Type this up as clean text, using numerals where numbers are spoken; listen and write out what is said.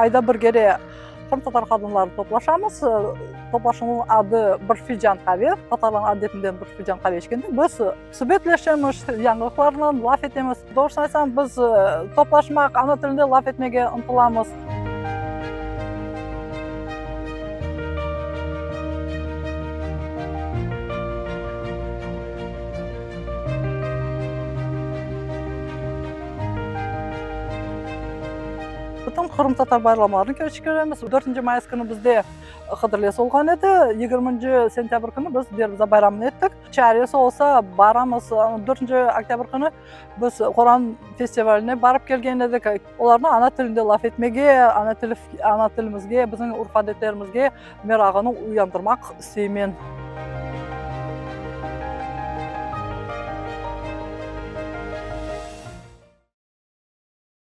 Ayda bir kere qırımtatar qadınları toplaşamız. Toplaşuvnıñ adı Bir filcan qave. Tatarlarnıñ adetinden bir filcan qave içkende biz subetleşemiz, yañılıqlarnen laf etemiz. Doğrusını aytsam, biz toplaşmaq, ana tilinde laf etmege ıntılamız. Bütün qırımtatar bayramlarını keçiremiz. Dörtünci mayıs künü bizde Hıdırlez olğan edi. Yigirminci sentâbr künü biz Derviza bayramını ettik. Çaresi olsa, baramız. Dörtünci oktâbr künü biz Qoran festivaline barıp kelgen edik. Olarnı ana tilinde laf etmege, ana tili, ana tilimizge, bizim urf-adetlerimizge merağını uyandırmaq isteymen.